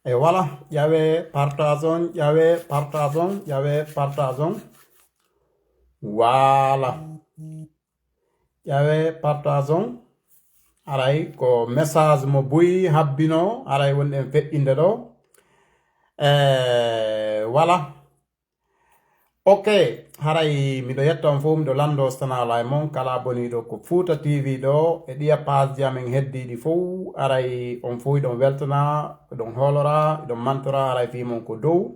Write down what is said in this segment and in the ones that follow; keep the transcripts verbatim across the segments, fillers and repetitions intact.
E wala, ƴawe partage on, ƴawe partage on, ƴawe partage on. Wala. Ƴawe partage on. Aray ko message mo buy habbino, aray wonɗen feɗɗinde ɗo. E wala. Ok, haray miɗo yetta on fof, miɗo lanndo sanala e mon kala boniiɗo ko Fuuta T V ɗo e ɗiya page ji amen heddiiɗi fof. Aray on fof hiɗon weltana, hiɗon hoolora, hiɗon mantora, haray fii mon ko dow.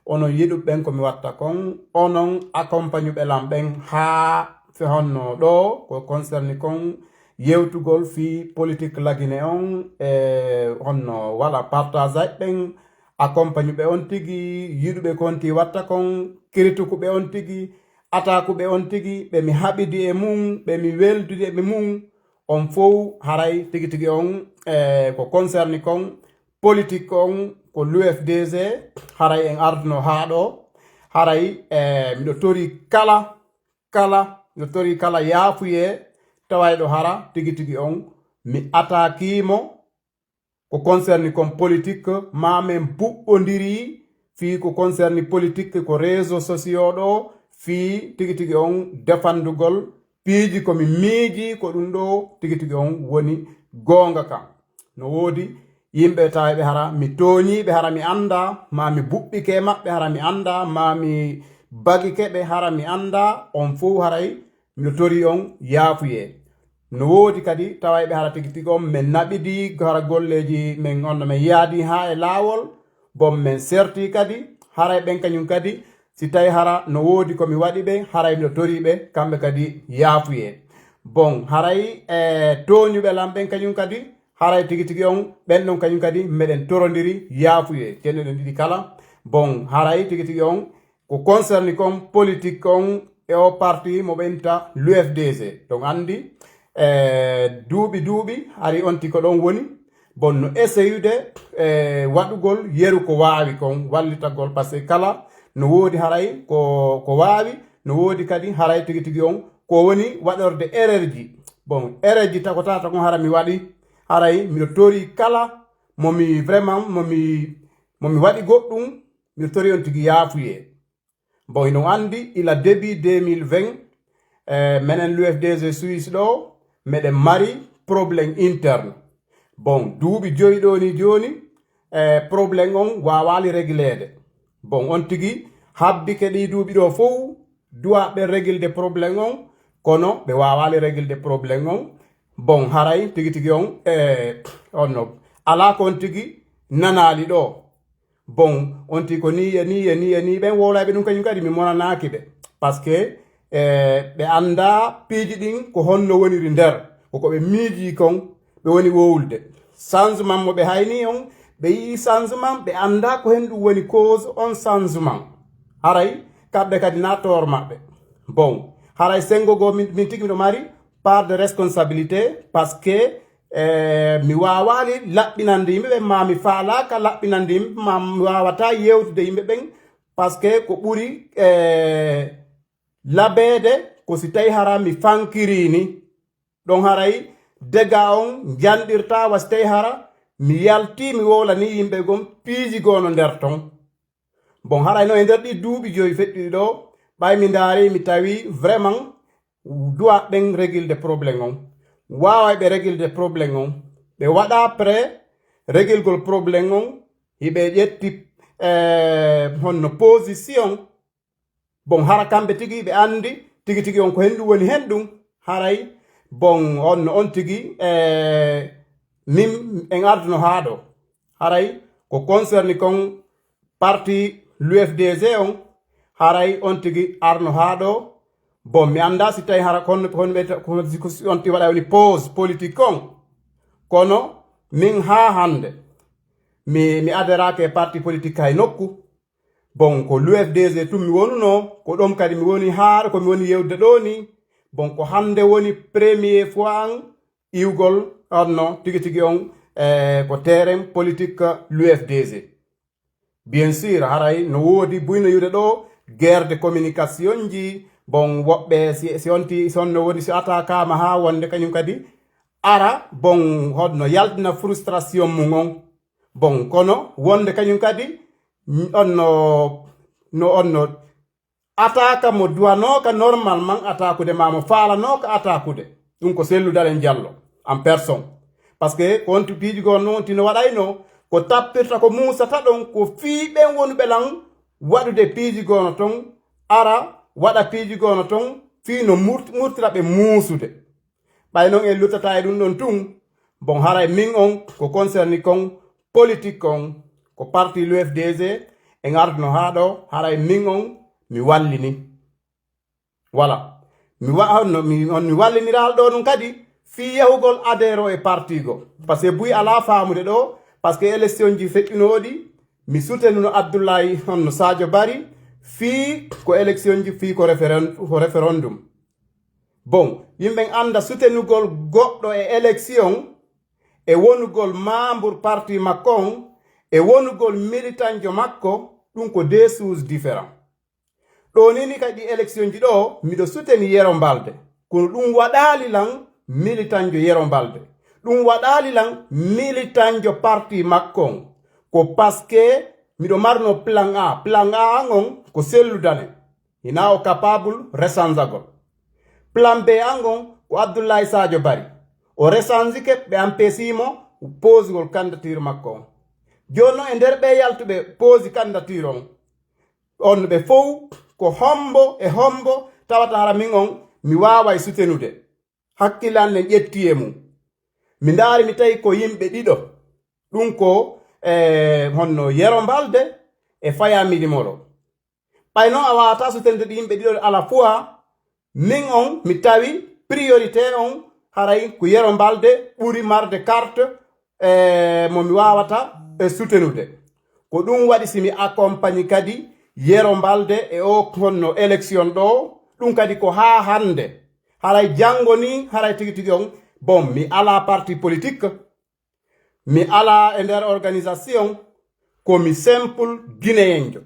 Onon yiɗuɓe ɓen ko mi watta kon, onon accompagnuɓe lan ɓen haa fe honno ɗo ko concerni kon yewtugol fii politique lagine on e honno wala partage ɓen accompagnuɓe on tigi, yiɗuɓe ko on tigi watta kon, critiqueɓe on tigi, attaqueɓe on tigi, ɓe mi haɓidi e mum, ɓe mi weldude e mum, on fow haray tigi tigi on e ko concerni kon politique on ko l'U F D G, haray en arduno haa ɗo, haray e miɗo tori kala, kala, miɗo tori kala yaafuyee tawayɗo hara tigi tigi on mi attaquii mo, ko concerni kon politique, maa men buɓɓondirii fii ko concerni politique ko réseaux sociaux ɗo, fii tigi tigi on defandugol piiji ko mi miiji ko ɗum ɗo tigi tigi on woni goonga kan. No woodi yimɓe tawayɓe hara mi tooñiiɓe hara mi anndaa, maa mi buɓɓike e maɓɓe hara mi anndaa, maa mi bagike ɓe hara mi anndaa, on fow haray miɗo torii on yaafuyee. No woodi kadi tawayɓe hara tigi tigi on men naɓidii hara golleeji men on no men yaadii haa e laawol, bon men sertii kadi, haray ɓen kañum kadi, si tawii hara no woodi ko mi waɗi ɓe, haray miɗo torii ɓe, kamɓe kadi yaafuyee. Bon, haray e tooñuɓe lan ɓen kañum kadi, haray tigi tigi on, ɓen ɗon kañum kadi, meɗen torondiri yaafuyee, cenɗe ɗen ɗiɗi kala. Bon, haray tigi tigi on, ko concerni kon politique on e o parti mo ɓe inta l'U F D G. Ɗon anndi, e duuɓi duuɓi, hari on tigi ko ɗon woni. Bon, no essayude e waɗugol yeru ko waawi kon, wallitagol, parce que kala no woodi haray ko, ko waawi, no woodi kadi haray tigi tigi on ko woni waɗorde erreur ji. Bon, erreur ji tago tata kon hara mi waɗi, haray miɗo tori kala mo mi vraiment, mo mi, mo mi waɗi goɗɗum, miɗo tori on tigi yaafuyee. Bon, hiɗon anndi, ila début deux mille vingt, e menen l'U F D G Suisse ɗo, meɗen mari problème interne. Bon, duuɓi joyi ɗo ni jooni, e problème on waawaali régleede. Bon, on tigi habbike ɗii duuɓi ɗo fow, duwaa ɓe régleede problème on, kono ɓe waawaali régleede problème on. Bon, haray tigi tigi on, e on no, alaa ko on tigi nanaali ɗo. Bon, on tigi ko nii e nii e nii e nii, ɓen wowlayɓe ɗum kañum kadi mi monanaaki ɓe. Parce que, e, ɓe anndaa piiji ɗin ko honno woniri nder, ko ko ɓe miijii kon, ɓe woni wowlude. Changement mo ɓe haynii on, ɓe yi'ii changement, ɓe anndaa ko hen ɗum woni cause on changement. Haray, kamɓe kadi na toor maɓɓe. Bon, haray senngo goo min, min tigi miɗo mari part de responsabilité, parce que, e, mi waawaali laɓɓinande yimɓe ɓen, maa mi faalaaka laɓɓinande yimɓe, maa mi waawataa yewtude yimɓe ɓen, parce que ko ɓuri, e, labeede ko si tawii hara mi fankirii ni. Ɗon haray dega on njanɗirtaa wa si tawii hara mi yaltii mi wowlanii yimɓe gon piiji goo no nder ton. Bon, haray no e nder ɗii duuɓi joyi feɗɗuɗi ɗo, ɓay mi ndaari mi tawi vraiment duwaa ɓen régleede problème on. Waaway ɓe régleede problème on. Ɓe waɗa prêt réglegol problème on, hiɓe ƴetti, eh, honno position. Bon, hara kamɓe tigi ɓe anndi tigi tigi on ko hen ɗum woni hen ɗum. Haray, bon, on no on tigi, eh, min en arduno haa ɗo. Haray ko concerni kon parti l'U F D G on, haray on tigi arno haa ɗo. Bon, mi anndaa si tawi hara kon, kon ɓe, kon si on tigi waɗa woni pause politique on. Kono min haa hannde, mi, mi adhérake e parti politique hay nokku. Bon, ko l'U F D G tun mi wonunoo, ko ɗon kadi mi woni haa ɗo ko mi woni yewde ɗo ni. Bon, ko hannde woni premier fois an iwgol on no tigi tigi on, eh, ko terrain politique l'U F D G. Bien sûr, haray no woodi buynoyude ɗo guerre de communication ji. Bon, woɓɓe si, si on ti, si on no woni, si attaquaama haa wonde kañum kadi ara, bon, honno yaltina frustration mum on. Bon, kono wonde kañum kadi, on no, no on no attaque mo duwanooka normalement attaque'ude, ma mo faalanooka attaque'ude. Ɗum ko Cellou Dalein Diallo en personne. Parce que ko on piiji goo noon tino waɗayno, ko tappirta ko muusata ɗon, ko fii ɓen wonuɓe lan waɗude piiji goo no ton, ara waɗa piiji goo no ton, fii no murt-, murtira ɓe muusude. Ɓay non en luttata e ɗum ɗon tun, bon, haray min on ko concerni kon politique on, ko parti l'U F D G, en arduno haa ɗo, haray min on mi wallini. Voilà. Mi wa-, honno mi, on mi walliniral ɗo ɗum kadi, fii yahugol adhérer e parti go. Parce que buy alaa faamude ɗo, parce que élection ji feƴƴunooɗi, mi soutenuno Abdoulaye honno Sadio Barry, fii ko élection ji, fii ko référend-, ko référendum. Bon, yimɓe ɓen annda soutenugol goɗɗo e élection e wonugol membre parti makko on e wonugol militanjo makko, ɗum ko deux choses différents. Ɗo ni, ni kadi élection ji ɗo, miɗo souteni Yero Balde. Kono ɗum waɗaali lan militanjo Yero Balde. Ɗum waɗaali lan militanjo parti makko on. Ko parce que miɗo marno plan A. Plan A an on ko Cellou Dalein. Hina o capable resanzagol. Plan B an on ko Abdoulaye Sadio Barry. O resanzike, ɓe empêchimo posugol candidature makko on. Jooni non e nder ɓe yaltuɓe posi candidature on, on ɓe fow ko hombo e hombo tawata hara min on mi waaway soutenude. Hakkillan en ƴetti e mum. Mi ndaari mi tawi ko yimɓe ɗiɗo. Ɗum ko, eh, honno Yero Balde e Faya Midi Moro. Ɓay non a waawata soutenude ɗi yimɓe ɗiɗo à la fois, min on mi tawi priorité on haray ko Yero Balde ɓuri marde carte, eh, mo mi waawata e soutenude. Ko ɗum waɗi si mi accompagne kadi Yero Balde e o honno élection ɗo, ɗum kadi ko haa hannde. Haray janngo ni, haray tigi tigi on, bon, mi alaa parti politique, mi alaa e nder organisation, ko mi simple Guinéenjo.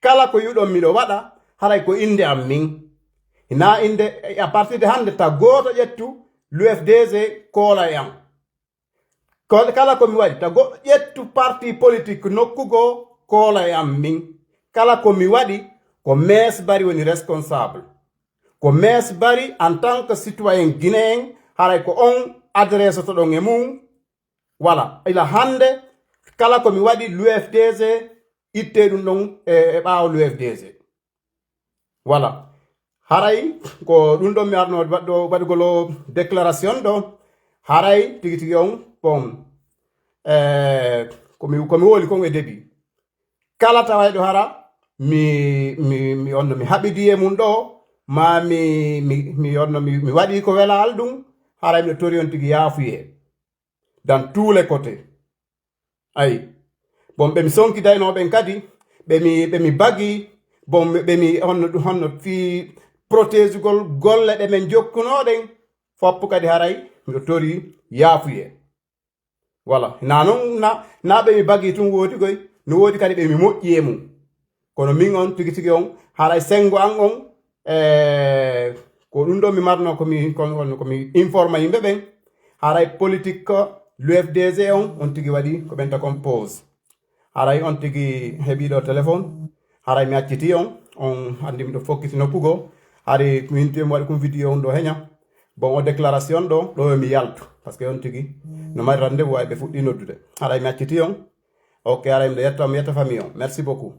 Kala ko yiɗon miɗo waɗa, haray ko innde am min. Hinaa innde, à partir de hannde, ta gooto ƴettu l'U F D G koola e am. Ko, kala ko mi waɗi, ta goɗɗo ƴettu parti politique nokku goo koola e am min. Kala ko mi waɗi, ko Mees Bari woni responsable. Ko Mees Bari en tant que citoyen guinéen, haray ko on adressotoɗon e mum. Voilà, ila hannde, kala ko mi waɗi l'U F D G, ittee ɗum ɗon e, e ɓaawo l'U F D G. Voilà. Haray ko ɗum ɗon mi arno waɗɗo, waɗugol o déclaration ɗo. Haray tigi tigi on, bon, eh, ko mi, ko mi woli kon e début. Kala tawayɗo hara mi, mi, mi onno mi haɓidi e mum ɗo, ma mi, mi, mi onno mi, mi waɗi ko welaali ɗum, haray miɗo tori on tigi yaafuyee. Dans tous les côtés. Ayi. Bon, ɓe mi sonkidaynoo ɓen kadi, ɓe mi, ɓe mi bagi, bon, ɓe mi honno, honno fii protégugol golle ɗe men jokkunoo ɗen, foppu kadi haray miɗo tori yaafuyee. Voilà. Na non, na, na ɓe mi bagi tun woodi goy, no woodi kadi ɓe mi moƴƴi e mum. Kono min on tigi tigi on, haray senngo an on, eh, ko ɗum ɗo mi marno ko mi, ko, ko, ko mi informa yimɓe ɓen. Haray politique ko l'U F D G on, on tigi waɗi ko ɓenta kon pause. Haray on tigi heɓi ɗo téléphone. Haray mi acciti on, on anndi miɗo fokkiti nokku goo. Hari ko minti mi waɗi kum vidéo on ɗo heña. Bon, o déclaration ɗo, ɗo mi yaltu. Parce que on tigi, no mari rendez-vous, ay ɓe fuɗɗi noddude. Haray mi acciti on. Ok, haray miɗo yetta, mi yetta famille on. Merci beaucoup.